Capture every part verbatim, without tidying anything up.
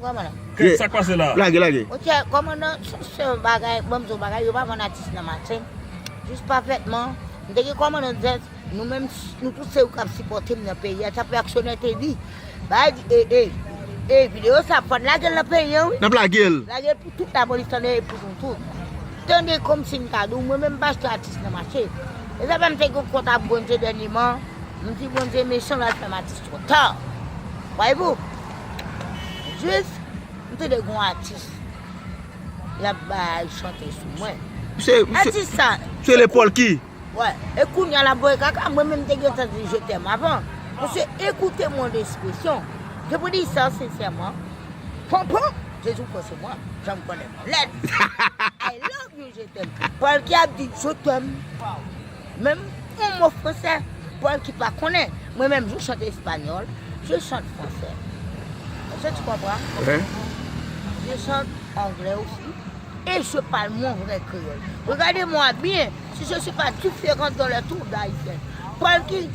Kòmandan. Kè, sa k pase la? Lage, lage. Ok, kòmandan, se yon bagay, ban m di w bagay, yo pa vann atis nan mache. Jis pafètman, m te gen kòmandan zèt, nou menm, nou tout se ou k ap sipòte m nan peyi a, sa fè aksyonè te di. Bay di, e, e, e, videyo sa, fò n lage l nan peyi an, wi. N ap lage l. Lage l pou tout lapolis tande e pou nou tout. Tande kòmsi m ta di w, mwen menm m pa achte atis nan mache. E sa fè m te gen kont ak Bondye dènyeman, m di Bondye mechan l al fè m atis twò ta. Wayvou, jis, m tande gon atis, l ap bay chante sou mwen. Atis sa. Se le Polky. Wè, e kounye a l ap voye kaka, mwen menm m te gentan di je t'aime avan. Mesye, écoutez mon expression. Je vous dis ça sincèrement. Pompon, Jezi Kris se mwen, jan m konnen m lèd. I love you, je t'aime. Polky ap di je t'aime. Menm yon mo fransè, Polky pa konnen. Mwen menm, je chante espanyòl, je chante fransè. Est-ce que tu comprends? Je chante anglais aussi. Et je parle mon vrai créole. Regardez-moi bien, si je suis pas différente dans le tour d'Haïtienne. Polky,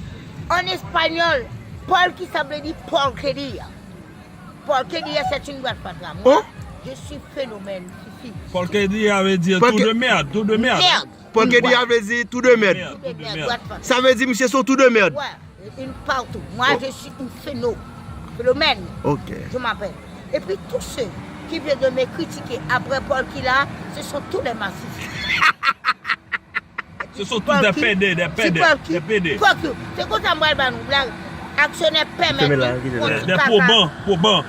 en espagnol, Polky, ça veut dire porquería. Porquería, c'est une boîte fatra. Moi, je suis phénomène, fifi. Porquería veut dire tout de merde, tout de merde. Merde. Porquería veut dire tout de merde. Tout de merde, boîte fatra. Ça veut dire monsieur sont tout de merde. Ouais. Une partout. Moi, je suis une phéno. Phénomène. Ok. Je m'appelle. Et puis tous ceux qui viennent de me critiquer après Polky là, ce sont tous les massifs. Ce sont tous des pédés, des pédés, des pédés. Se konsa m pral ba nou blag. Aksyonè pèmèt li. Des poban, poban.